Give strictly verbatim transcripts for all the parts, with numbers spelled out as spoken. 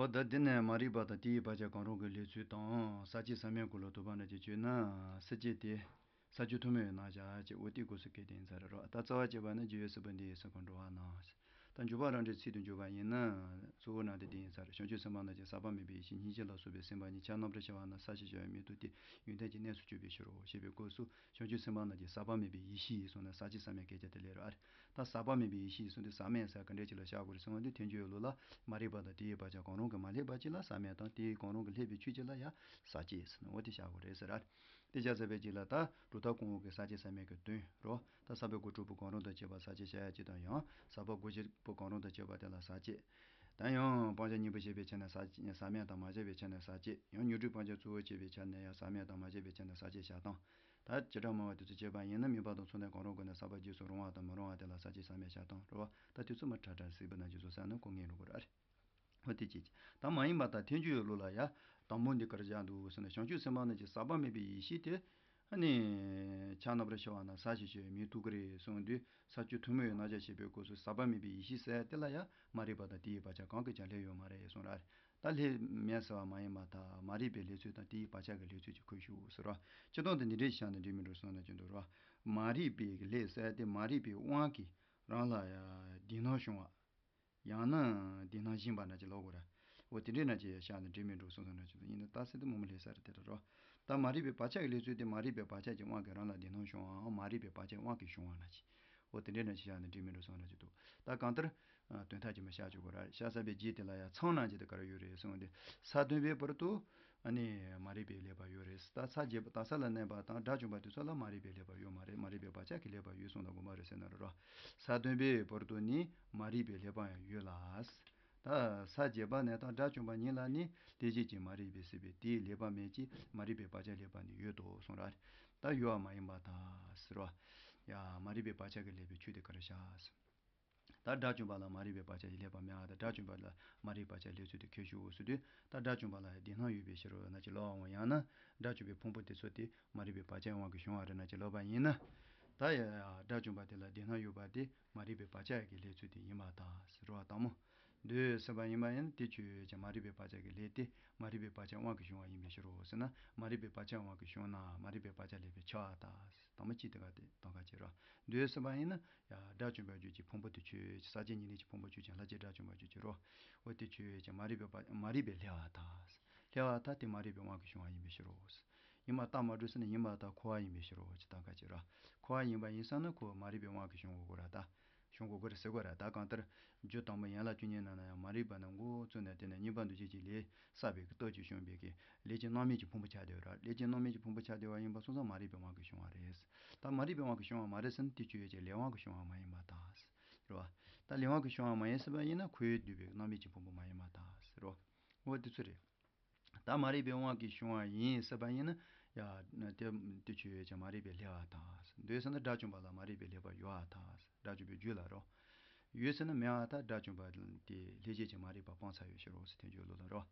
ད་འདི་ནས་མ་རིག་པ་དང་དེའི་བག་ཆགས་གང་རུང་གི་ལས་ཚུལ་དང་ས་བཅད་ཟབ་མོའི་སྐོར་ལ་དོགས་པ་འདྲ་ཅིག་བྱུང་ན་ས་བཅད་དེ་ས་བཅད་ཐུན་མོང་བའི་རྣམ་གཞག་ཅེས་འོ་དེའི་སྐབས་སུ་སྐད་དེ་ཡིན་ས་རེད་རོ། ད་རྩ་བ་བྱས་པ་ནི་རྒྱུ་ཡོད་སྲིད་པ་འདི་ཡིན་ས་གང་འགྲོ་བ་ན། ད་འཇུག་པ་རང་འགྲེལ་ཚིག་ཏུ་འཇུག་པ་ཡིན་ན་གཙོ་བོ་ནང་དེ་འདི་ཡིན་ས་རེད། བྱང་ཆུབ་སེམས་དཔའ་རྣམས་ཀྱི་ཟག་པ་མེད་པའི་ཡེ་ཤེས་སྙིང་རྗེ་ལ་སོགས་པའི་སེམས་དཔའ་གཉིས་ཆ་རྣམ་པར་ཤེས་པ་རྣམས་ས་ཞེས་བྱ་བའི་མིང་དུ་སྟེ་ཡོན་ཏན་གྱི་གནས་སུ་གྱུར་པའི་ཕྱིར་རོ་ཞེས་པའི་སྐབས་སུ་བྱང་ཆུབ་སེམས་དཔའ་རྣམས་ཀྱི་ཟག་པ་མེད་པའི་ཡེ་ཤེས་ཡིན་གསུངས་ནས་ཟག་བཅས་ཟག་མེད་སྐད་ཆ་དེ་ལས་རོ། ཨ་རེ། ད་ཟག་པ་མེད་པའི་ཡེ་ཤེས་ཡིན་གསུངས་ཏེ་ཟག་མེད་ཟེར་ག་འདྲས་ཅིག་ལ་བཞག་དགོས་རེད་གསུངས་པ་འདི་ཐལ་འགྱུར་ལུགས་ལ་མ་རིག་པ་དང་དེའི་བག་ཆགས་གང་རུང་གིས་མ་བསླད་པ་ཅིག་ལ་ཟག་མེད་དང་དེའི་གང་རུང་གིས་བསླད་པའི་ཆོས་ཅིག་ལ་ཡང་ཟག་བཅས་ཟེར་ནས་འོ་དེ་བཞག་དགོས་རེད་ཟེར། ཨ་རེ། དེ་བྱས་ཙང་བས་ཅིག་ལ་ད་གྲུབ་མཐའ་གོང་འོག་གི་ཟག་བཅས་ཟག་མེད་ཀྱི་དོན་རོ། ད་ས་བོན་དགུ་གྲུབ་པོ་གང་རུང་དང་བཅས་པ་ཟག་བཅས་བྱ་ཡ་གཅིག་དང་ཡང་ཟག་པ་དགུ་གྲུབ་པོ་གང་རུང་དང་བཅས་པ་དེ་ལ་ཟག་བཅས། ད་ཡང་སྤང་བྱ་གཉིས་པོ་བྱས་པའི་ཆ་ནས་ཟག་ཟག་མེད་དང་མ་བྱས་པའི་ཆ་ནས་ཟག་བཅས། ཡང་མྱུར་འགྲོའི་སྤང་བྱ་གཙོ་བོ་བྱས་པའི་ཆ་ནས་ཡང་ཟག་མེད་དང་མ་བྱས་པའི་ཆ་ནས་ཟག་བཅས་བྱ་སྟངས། ད་བྱེ་བྲག་སྨྲ་བ་དེ་ཚོ་བྱས་པ་ཡིན་ན་མིན་པ་དང་ཚོགས་གནས་གང་རུང་གི་ནས་ཟག་པ་རྗེས་སུ་རུང་བ་དང་མི་རུང་བ་དེ་ལ་ཟག་བཅས་ཟག་མེད་བྱ་སྟངས་རེད་བ། ད་དེ་ཚོ་མི་ཁྲ་ཁྲ་ཟིག་པ་ན་རྗེས་སུ་ཟ་ན་ཁོ་ངེས་རུང་གོ་ར་རེད། འོ་དེ་ཅི། ད་མ་ཡིན་པ་དང་ཐལ་འགྱུར་ཡོད་ལུགས་ལ་ཡ། དང་པོ་འདི་གར་བཞག་འདུག་ཟེར་ན་བྱང་ཆུབ་སེམས་དཔའ་རྣམས་ཀྱི་ཟག་པ་མེད་པའི་ཡེ་ཤེས་དེ། ཨ་ནི། ཆ་རྣམ་པར་ཤེས་པ་ན་ཟག་བཅས་བྱ་བའི་མིང་ཐོགས་ཀྱི་རེད་གསུངས་དུས་ས་བཅད་ཐུན་མོང་བའི་རྣམ་གཞག་བྱེད་པའི་སྐབས་སུ་ཟག་པ་མེད་པའི་ཡེ་ཤེས་ཟེར་དེ་ལ་ཡང་མ་རིག་པ་དང་དེའི་བག་ཆགས་གང་གིས་ཀྱང་བསླད་ཡོད་མ་རེད་གསུངས་ར། ད་བསླད་མེད་ཟེར་བ་མ་ཡིན་པ་དང་མ་རིག་པའི་བསླད་ཚུལ་དང་དེའི་བག་ཆགས་ཀྱི་བསླད་ཚུལ་གྱི་ཁོད་ཤུགས་ཟེར་ར། སྤྱིར་བཏང་དུ་འདི་འདྲའི་ཆ་ནས་འགྲིག་མི་འགྲིག་གསུངས་ན་ཅི་འདུག་ར། མ་རིག་པའི་བསླད་ཟེར་དེ་མ་རིག་པའི་དབང་གིས་རང་ལ་ཡང་བདེན་སྣང་བྱུང་བ། ཡང་ན་བདེན་སྣང་སྦྱིན་པ་འདྲ་ཅིག་ལབ་དགོས་ར། འོ་དེ་འདྲའི་འདྲ་ཅིག་བཞག་ན་འགྲིག་མི་འགྲིག་སོ་སོ་འདྲ་ཅིག་ཡིན་ན་ད་སེ་དེ་མོ་མོ་ལས་ས་རེད་དེ་འདྲ་རོ། ད་མ་རིག་པའི་བག་ཆགས་ཀྱི་བསླད་ཚུལ་དེ་མ་རིག་པའི་བག་ཆགས་ཀྱི་དབང་གིས་རང་ལ་བདེན་སྣང་བྱུང་བའམ་མ་རིག་པའི་བག་ཆགས་དབང་གིས་བྱུང་བ་འདྲ་ཅིག་འོ་དེ་འདྲའི་འདྲ་ཅིག་བཞག་ན་འགྲིག་མི་འགྲིག་སོ་འདྲ་ཅིག་འདུག་ད་གང་ལྟར། དོན་དག་ཅིག་མ་བཞག་ཆོག་གོ་ར་བཞག་ས་པའི་རྗེས་དེ་ལ་ཡང་མཚམས་ནང་ཅིག་དེ་ག་རེ་ཡོད་རེད་གསུངས་ཏེ། ས་བདུན་པའི་བར་དུ། ཨ་ནི་མ་རིག་པའི་བསླད་པ་ཡོད་རེད། ད་ས་བརྒྱད་པ་དག་ས་ལ་གནས་པ་དང་དགྲ་བཅོམ་པ་དེ་ཚོ་ལ་མ་རིག་པའི་བསླད་པ་ཡོད་མ་རེད། མ་རིག་པའི་བག་ཆགས་ཀྱི་བསླད་པ་ཡོད་གསུངས་དང་དགོངས་པ་རེད་ཟེར་ན་རེད་རོ། ས་བདུན་པའི་བར་དུ་ནི་མ་རིག་པའི་བསླད་པ་ཡང་ཡོད་ལ། ད་ས་བརྒྱད་པ་ནས་དང་དགྲ་བཅོམ་པ་གཉིས་ལ་ནི་བསླད་བྱེད་ཀྱི་མ་རིག་པའི་སྲིད་པའི་དེའི་བསླད་པ་མེད་ཀྱི་མ་རིག་པའི་བག་ཆགས་བསླད་པ་ནི་ཡོད་དོ་གསུངས་ར། ད་ཡོད་པ་མ་ཡིན་པ་དང་ཟེར་རོ། ཡ་མ་རིག་པའི་བག་ཆགས་ཀྱི་བསླད་པའི་ཆོས་དེ་ག་རེ་བྱ། ད་དགྲ་བཅོམ་པ་ལ་མ་རིག་པའི་བག་ཆགས་ཀྱི་བསླད་པ་མེད་པ་དང་དགྲ་བཅོམ་པ་ལ་མ་རིག་པའི་བག་ཆགས་བསླད་ཚུལ་དེ་ཁྱད་ཞུགས་ཟེར་དུས་ད་དགྲ་བཅོམ་པ་ལ་བདེན་སྣང་ཡོད་པའི་ཕྱིར་རོ་ན་ཅི་ལོ་འོང་ཡང་ན་དགྲ་བཅོམ་པའི་ཕུང་པོ་དེ་ཚོ་དེ་མ་རིག་པའི་བག་ཆགས་དབང་གིས་བྱུང་བ་རེད་ན་ཅི་ལོ་པ་ཡིན་ན། ད་ཡ་དགྲ་བཅོམ་པ་དེ་ལ་བདེན་སྣང་ཡོད་པ་དེ་མ་རིག་པའི་བག་ཆགས་ཀྱི་བསླད་ཚུལ་དེ་ཡིན་པ་དང་ཟེར་བ་དང་མོ། འདོད་སྲིད་པ་ཡིན་པ་ཡིན་ན་དེ་ཆོས་ཅན་མ་རིག་པའི་བག་ཆགས་ཀྱི་བསླད་དེ་མ་རིག་པའི་བག་ཆགས་དབང་གིས་བྱུང་བ་ཡིན་པའི་ཕྱིར་རོ་ཟེར་ན་མ་རིག་པའི་བག་ཆགས་དབང་གིས་བྱུང་ན་མ་རིག་པའི་བག་ཆགས་བསླད་པའི་ཆ་བ་དང་དང་མོ་ཅི་དེ་ག་དེ་དང་ག་ཅི་རོ། འདོད་སྲིད་པ་ཡིན་ན། ཡ་དགྲ་བཅོམ་པའི་རྒྱུད་ཀྱི་ཕུང་པོ་དེ་ཆོས་ཅན་ས་བཅད་གཉིས་ལས་ཀྱི་ཕུང་པོ་ཆོས་ཅན་ལྷ་བཅས་དགྲ་བཅོམ་པའི་རྒྱུད་ཀྱི་རོ། འོ་དེ་ཆོས་ཅན་མ་རིག་པའི་བ་མ་རིག་པའི་བསླད་པ་དང་། བསླད་པ་དང་དེ་མ་རིག་པའི་དབང་གིས་བྱུང་བ་ཡིན་པའི་ཕྱིར་རོ། ཡིན་པ་རྟགས་མ་གྲུབ་ཟེར་ན་ཡིན་པ་དང་འཁོར་བ་ཡིན་པའི་ཕྱིར་རོ་ཅི་ལྟར་ག་ཅི་ར། འཁོར་བ་ཡིན་པ་ཡིན་ཙང་ན་འཁོར་བ་མ་རིག་པའི་དབང་གིས་བྱུང་དགོས་ར་ད། བྱུང་དགོས་རེད་ཟེར་དགོས་ར་ད་གང་ལྟར། རྒྱུ་དང་པོ་ཡན་ལག་བཅུ་གཉིས་ནང་ན་ཡང་མ་རིག་པ་ནི་མགོ་བཙུགས་ནས་དེ་ནས་གཉིས་པ་འདུ་བྱེད་ཀྱི་ལས་བསགས་པའི་སྟོབས་ཀྱིས་བྱུང་བའི་གི་ལས་ཀྱི་སྣང་མེད་ཀྱི་ཕུང་པོ་ཆགས་བསྡད་ཡོད་ར། ལས་ཀྱི་སྣང་མེད་ཀྱི་ཕུང་པོ་ཆགས་བསྡད་པ་ཡིན་པ་སོང་ཙང་མ་རིག་པའི་དབང་གིས་བྱུང་བ་རེད། ད་མ་རིག་པའི་དབང་གིས་བྱུང་བ་མ་རེད་ཟེར་ན་དེ་ཆོས་ཅན་ལས་དབང་གིས་བྱུང་བ་མ་ཡིན་པ་དང་། རེད་བ། ད་ལས་དབང་གིས་བྱུང་བ་མ་ཡིན་ཟེར་བ་ཡིན་ན་ཁོ་བོས་བསྡུས་པའི་སྣང་མེད་ཀྱི་ཕུང་པོ་མ་ཡིན་པ་དང་། རེད་བ། འོ་དེ་ཚོ་རེད། ད་མ་རིག་པའི་དབང་གིས་བྱུང་བ་ཡིན་ཟེར་བ་ཡིན་ན། ཡ། དེ་དེ་ཆོས་ཅན་མ་རིག་པའི་བསླད་པ་དང་། འདོད་ཟེར་ན་དགྲ་བཅོམ་པ་ལ་མ་རིག་པའི་བསླད་པ་ཡོད་པ་དང་། དགྲ་བཅོམ་པའི་རྒྱུད་ལ་རོ། ཡོད་ཟེར་ན་མེད་པ་དང་དགྲ་བཅོམ་པ་དེ་བསླད་བྱེད་ཀྱི་མ་རིག་པ་སྤངས་ཚར་བའི་ཕྱིར་རོ་ཟེར་ཐལ་འགྱུར་ལུགས་ལ་རོ།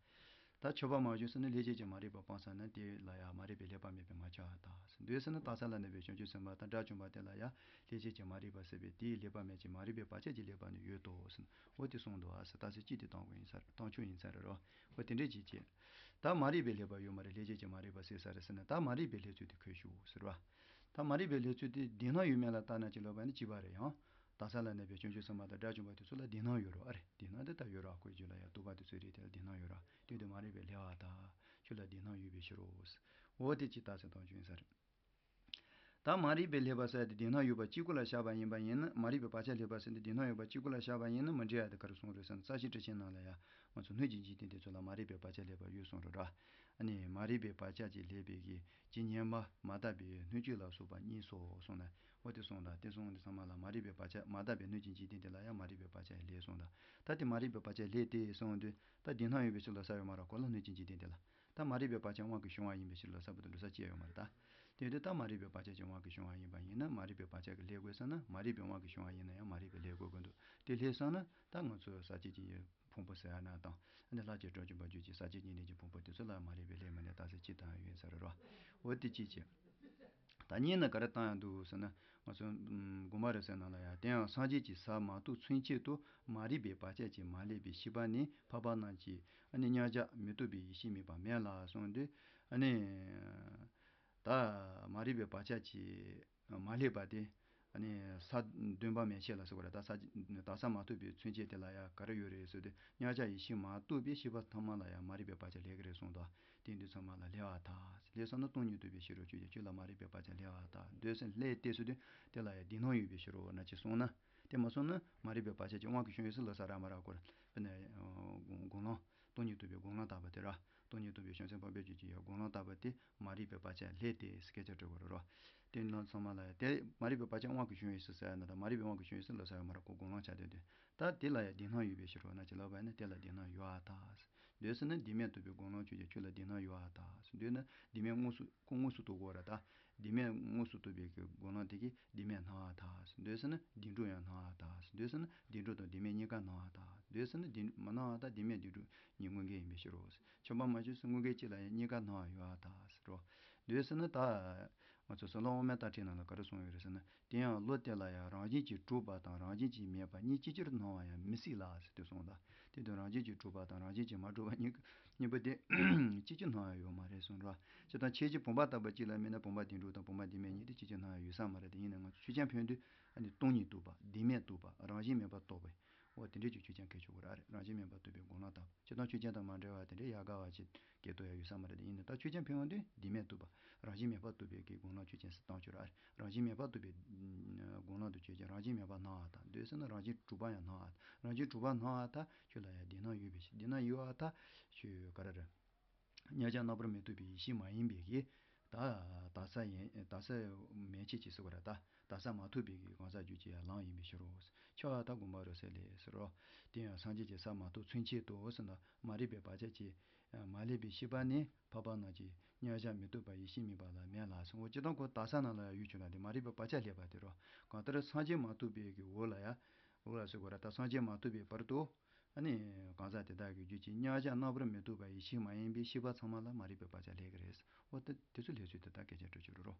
ད་ཆོས་པ་མ་བྱུང་ཟེར་ན་བསླད་བྱེད་ཀྱི་མ་རིག་པ་སྤངས་ཚར་ན་དེ་ལ་ཡང་མ་རིག་པའི་བསླད་པ་མེད་པས་མ་ཁྱབ་པ་དང་། འདོད་ཟེར་ན་དག་ས་ལ་གནས་པའི་བྱང་ཆུབ་སེམས་དཔའ་དང་དགྲ་བཅོམ་པ་དེ་ལ་ཡང་བསླད་བྱེད་ཀྱི་མ་རིག་པ་ཟད་པས་དེའི་བསླད་པ་མེད་ཅིང་མ་རིག་པའི་བག་ཆགས་ཀྱི་བསླད་པ་ནི་ཡོད་དོ་ཟེར་ན་འོ་དེ་གསུངས་འདུག་ཨ་ཟེར་རྟགས་གསལ་གཅིག་དེ་བཏང་དགོས་ཡིན་ས་རེད། བཏང་ཆོག་ཡིན་ས་རེད་རོ། འོ་དེ་འདྲས་ཅིག་བྱས། ད་མ་རིག་པའི་བསླད་པ་ཡོད་མ་རེད། བསླད་བྱེད་ཀྱི་མ་རིག་པ་ཟད་ས་རེད་ཟེར་ན་ད་མ་རིག་པའི་བསླད་ཚུལ་དེ་ཁྱད་ཞུགས་ཟེར་བ། ད་མ་རིག་པའི་བསླད་ཚུལ་དེ་བདེན་སྣང་ཡོད་མེད་ལ་ལྟ་ན་ཅི་ལོ་པ་ནི་གཅིག་པ་རེད་ཡང་། དག་ས་ལ་གནས་པའི་བྱང་ཆུབ་སེམས་དཔའ་དང་དགྲ་བཅོམ་པ་དེ་ཚོ་ལ་བདེན་སྣང་ཡོད་རོ། ཨ་རེ་བདེན་སྣང་དེ་ལྟ་ཡོད་རོ། ཨ་ཁོའི་རྒྱུད་ལ་ཡང་རྟོག་པ་དེ་ཚོའི་རིགས་དེ་ལ་བདེན་སྣང་ཡོད་རོ། དེ་དུས་མ་རིག་པའི་བསླད་པ་དང་ཁྱོད་ལ་བདེན་སྣང་ཡོད་པའི་ཕྱིར་རོ། འོ་དེ་ཅི་ལྟར་ཟེར་དང་ཆོས་ཡིན་ས་རེད། ད་མ་རིག་པའི་བསླད་པ་ཟེར་དེ་བདེན་སྣང་ཡོད་པ་གཅིག་པུ་ལ་བཞག་པ་ཡིན་པ་ཡིན་ན་མ་རིག་པའི་བག་ཆགས་བསླད་པ་ཟེར་དེ་བདེན་སྣང་ཡོད་པ་གཅིག་པུ་ལ་བཞག་པ་ཡིན་ན་མི་འགྲིག་ཡ་དེ་ག་རེ་གསུངས་རེད་ཟེར་ན་རྩ་ཤེ་ཊཱིཀ་ཆེན་ནང་ལ་ཡང་ང་ཚོ་སྣོད་ཀྱི་འཇིག་རྟེན་དེ་ཚོ་ལ་མ་རིག་པའི་བག་ཆགས་བསླད་པ་ཡོད་གསུངས་རེད་ར། ཨ་ནི་མ་རིག་པའི་བག་ཆགས་ཀྱིས་བསླད་པའི་གི་ཇི་སྙེད་པ་མ་དག་པའི་སྣོད་བཅུད་ལ་སོགས་པ་གཉིས་སོ་གསུངས་ནས་འོ་དེ་གསུངས་དང་དེ་གསུངས་དེ་ཚང་མ་ལ་མ་རིག་པའི་བག་ཆགས་མ་དག་པའི་སྣོད་ཀྱི་འཇིག་རྟེན་དེ་ལ་ཡང་མ་རིག་པའི་བག་ཆགས་བསླད་གསུངས་དང་ད་དེ་མ་རིག་པའི་བག་ཆགས་བསླད་དེ་གསུངས་དུས་ད་བདེན་སྣང་ཡོད་པའི་ཕྱིར་ལ་ཟེར་ཡོད་མ་རེད་གོ་ལ་སྣོད་ཀྱི་འཇིག་རྟེན་དེ་ལ། ད་མ་རིག་པའི་བག་ཆགས་དབང་གིས་བྱུང་བ་ཡིན་པའི་ཕྱིར་ལ་ཟེར་བ་དང་འགྲོ་ས་ཅི་ཡང་ཡོད་མ་རེད་ད། དེ་དུས་ད་མ་རིག་པའི་བག་ཆགས་ཀྱི་དབང་གིས་བྱུང་བ་ཡིན་པ་ཡིན་ན་མ་རིག་པའི་བག་ཆགས་ཀྱིས་བསླད་དགོས་ཟེར་ན་མ་རིག་པའི་དབང་གིས་བྱུང་བ་ཡིན་ན་ཡང་མ་རིག་པས་བསླད་དགོས་ཀྱི་འདུག་དེ་བསླད་སོང་ན་ད་ང་ཚོ་ཟག་བཅས་ཀྱི་ཕུང་པོ་ཟེར་ཡ་ན་དང་ཨ་ནི་ལྷ་བཅས་དགྲ་བཅོམ་པའི་རྒྱུད་ཀྱི་ཟག་བཅས་གཉིས་ལྡན་གྱི་ཕུང་པོ་དེ་ཚོ་ལ་མ་རིག་པས་བསླད་མི་ནུས་རྟགས་གསལ་གཅིག་དང་ཡོད་ས་རེད་རོ། འོ་དེ་གཅིག་བྱས། ད་གཉིས་ནི་ག་རེ་བཏང་ཡང་འདུག་ཟེར་ན། ང་ཚོ་ཨམ་དགོངས་པ་རབ་གསལ་ནང་ལ་ཡང་། དེ་ཡང་སངས་རྒྱས་ཀྱི་ས་མ་ཐོབ་ཚུན་ཆད་དུ། མ་རིག་པའི་བག་ཆགས་ཀྱིས་མ་བསླད་པའི་ཤེས་པ་ནི། འཕགས་པ་རྣམས་ཀྱི་ཨ་ནི་མཉམ་གཞག་མི་རྟོག་པའི་ཡེ་ཤེས་མེད་པ་མེད་ལ་གསུངས་དུས། ཨ་ནི་ད་མ་རིག་པའི་བག་ཆགས་ཀྱིས་མ་བསླད་པ་དེ། ཨ་ནི་ས་བདུན་པ་མན་ཆད་ལ་ཟེར་བ་རེད། ད་ས་ད་ས་མ་ཐོབ་པའི་ཚུན་ཆད་དེ་ལ་ཡང་ག་རེ་ཡོད་རེད་ཟེར་དུས། མཉམ་གཞག་ཡེ་ཤེས་མ་རྟོགས་པའི་ཤེས་པ་ཐ་མ་ལ་ཡང་མ་རིག་པའི་བག་ཆགས་སླེབས་ཀྱི་རེད་གསུངས་དང་། དེ་འདི་ཚང་མ་ལ་བསླད་པར་ཐལ། བསླད་སོང་ན་སྟོང་ཉིད་རྟོགས་པའི་ཕྱིར་རོ། ཁྱོད་ཀྱིས་ཁྱོད་ལ་མ་རིག་པའི་བག་ཆགས་བསླད་པར་ཐལ། འདོད་སེམས་བསླད་དེ་ཟེར་དུས་དེ་ལ་ཡང་འདི་སྣང་ཡོད་པའི་ཕྱིར་རོ་ན་ཅི་གསུངས་ན། དེ་མ་སོང་ན་མ་རིག་པའི་བག་ཆགས་ཀྱི་དབང་གིས་བྱུང་བའི་ཕྱིར་ལ་ས་ར་མ་ར་སྐོར། དཔེར་ན་དགོངས་དགོངས་ལོང་། སྟོང་ཉིད་རྟོགས་པའི་དགོངས་ལོང་བཏགས་པ་དེ་ར། སྟོང་ཉིད་རྟོགས་པའི་བྱང་སེམས་འཕགས་པའི་ཆོས་ཀྱི་ཡང་དགོངས་ལོང་བཏགས་པ་དེ་མ་རིག་པའི་བག་ཆགས་བསླད་དེ་སྐད་ཆ་དྲི་དགོས་རེད་རོ། དེ་ནང་ཚང་མ་ལ་ཡང་དེ་མ་རིག་པའི་བག་ཆགས་དབང་གིས་བྱུང་བའི་ཕྱིར་ཟེར་ན། ད་མ་རིག་པའི་དབང་གིས་བྱུང་བའི་ཕྱིར་ལ་ས་ར་མ་ར་སྐོར་དགོངས་ལོང་ཆགས་བསྡད་དུས། ད་དེ་ལ་ཡང་འདི་སྣང་ཡོད་པའི་ཕྱིར་རོ་ན་ཅི་ལབ་པ་ཡིན་ན། དེ་ལ་འདི་སྣང་ཡོད་པར་ཐལ། འདོད་ཟེར་ན་འདི་མེད་རྟོགས་པའི་དགོངས་ལོང་ཆོས་ཀྱི་ཁྱོད་ལ་འདི་སྣང་ཡོད་པར་ཐལ། འདོད་ན་འདི་མེད་དངོས་སུ་ཁོ་དངོས་སུ་རྟོགས་དགོས་ར། ད་འདི་མེད་དངོས་སུ་རྟོགས་པའི་གི་དགོངས་ལོང་དེ་གིས་འདི་མེད་སྣང་བར་ཐལ། འདོད་ཟེར་ན་འདི་འགྲོ་ཡང་སྣང་བར་ཐལ། འདོད་ཟེར་ན་འདི་འགྲོ་དང་འདི་མེད་གཉིས་ཀ་སྣང་བར་ཐལ། འདོད་ཟེར་ན་འདི་མ་སྣང་བར་ཐལ། འདི་མེད་འདི་འགྲོ་གཉིས་དངོས་འགལ་ཡིན་པའི་ཕྱིར་རོ། ཁྱད་པར་མ་ཕྱེ་ཟེར། དངོས་འགལ་གཅིག་ལ་ཡང་གཉིས་ཀ་སྣང་བར་ཡོད་པར་ཐལ་ཟེར་རོ། འདོད་ཟེར་ན་ད་ང་ཚོ་ཟེར་ལམ་དབུ་མའི་ལྟ་ཁྲིད་ནང་ལ་ག་རེ་གསུངས་ཡོད་རེད་ཟེར་ན། དེ་ཡང་བློ་དེ་ལ་ཡང་རང་བཞིན་གྱིས་གྲུབ་པ་དང་རང་བཞིན་གྱིས་མེད་པ་གཉིས་ཅིག་ཅར་སྣང་བར་ཡང་མི་སྲིད་ལ་ཟེར་དུས་གསུངས་ད། དེ་དུས་རང་བཞིན་གྱིས་གྲུབ་པ་དང་རང་བཞིན་གྱིས་མ་གྲུབ་པ་གཉིས་གཉིས་པོ་དེ་ཅིག་ཅར་སྣང་བར་ཡོད་མ་རེད་གསུངས་ར། སྤྱིར་བཏང་ཁྱད་གཞི་བུམ་པ་ལྟ་བུ་གཅིག་ལ་དམིགས་ན་བུམ་པ་འདི་འགྲོ་དང་བུམ་པ་འདི་མེད་གཉིས་དེ་ཅིག་ཅར་སྣང་བར་ཡོད་ས་མ་རེད། དེ་ཡིན་ན་ང་ཚོ་ཆོས་ཅན་ཕན་དུས་ཨ་ནི་སྟོང་ཉིད་རྟོགས་པ། འདི་མེད་རྟོགས་པ། རང་བཞིན་མེད་པ་རྟོགས་པའི། འོ་དེ་འདྲའི་ཅིག་ཆོས་ཅན་གལ་ཆེ་བོ་ར་རེད། རང་བཞིན་མེད་པ་རྟོགས་པའི་དགོངས་ལོང་བཏགས། སྤྱིར་བཏང་ཆོས་ཅན་དང་མ་འབྲེལ་བ་དེ་འདྲའི་ཡ་ག་བ་ཅིག་གལ་ཏོ་ཡ་ཡོད་ས་མ་རེད། དེ་ཡིན་ན་ད་ཆོས་ཅན་ཕན་ཡོན་དུ་འདི་མེད་རྟོགས་པ། རང་བཞིན་མེད་པ་རྟོགས་པའི་གི་དགོངས་ལོང་ཆོས་ཅན་ཟེར་བཏང་ཆོག་ར། རང་བཞིན་མེད་པ་རྟོགས་པའི་དགོངས་ལོང་དུ་ཆོས་ཅན། རང་བཞིན་མེད་པ་སྣང་བ་དང་། འདོད་ཟེར་ན་རང་བཞིན་གྲུབ་པ་ཡང་སྣང་བ་དང་། རང་བཞིན་གྲུབ་པ་སྣང་བ་དང་ཁྱོད་ལ་ཡང་འདི་སྣང་ཡོད་པའི་ཕྱིར། འདི་སྣང་ཡོད་པ་དང་ཁྱོད་ག་རེ་རེད། མཉམ་གཞག་རྣམ་པར་མི་རྟོག་པའི་ཡེ་ཤེས་མ་ཡིན་པའི་གི་ད་དག་ས་ཡིན། དག་ས་མན་ཆད་ཅེས་ཟེར་བ་ར། ད་དག་ས་མ་ཐོབ་པའི་གི་གང་ཟག་རྒྱུད་ཀྱི་ཡང་ལམ་ཡིན་པའི་ཕྱིར་རོ། ཁྱོད་ད་དགོངས་པ་རབ་གསལ་ལས་ཟེར་རོ། དེ་ཡང་སངས་རྒྱས་ཀྱི་ས་མ་ཐོབ་ཚུན་ཆད་དུ་ཟེར་ན། མ་རིག་པའི་བག་ཆགས་ཀྱིས་མ་བསླད་པའི་ཤེས་པ་ནི། འཕགས་པ་རྣམས་ཀྱི་མཉམ་གཞག་མི་རྟོག་པ་ཡེ་ཤེས་མེད་པ་ལ་མེད་ལ་གསུངས། འོ་སྤྱིར་བཏང་ཁོ་དག་ས་ནང་ལ་ཡང་ཡོད་ཆོག་ན། དེ་མ་རིག་པའི་བག་ཆགས་བསླད་པ་དེ་རོ། གང་ལྟར་སངས་རྒྱས་མ་ཐོབ་པའི་གི་འོག་ལ་ཡང་འོག་ལ་ཟེར་དགོས་ར། ད་སངས་རྒྱས་མ་ཐོབ་པའི་བར་དུ་ཨ་ནི་གང་ཟག་དེ་དག་གི་རྒྱུད་ཀྱི་མཉམ་གཞག་རྣམ་པར་མི་རྟོག་པ་ཡེ་ཤེས་མ་ཡིན་པའི་ཤེས་པ་ཚང་མ་ལ་མ་རིག་པའི་བག་ཆགས་སླེབས་ཀྱི་རེད། འོ་ད་དེ་ཚོ་སླེབས་ཚུལ་དེ་ད་སྐད་ཆ་འགྲོ་ཆོག་རེད་རོ།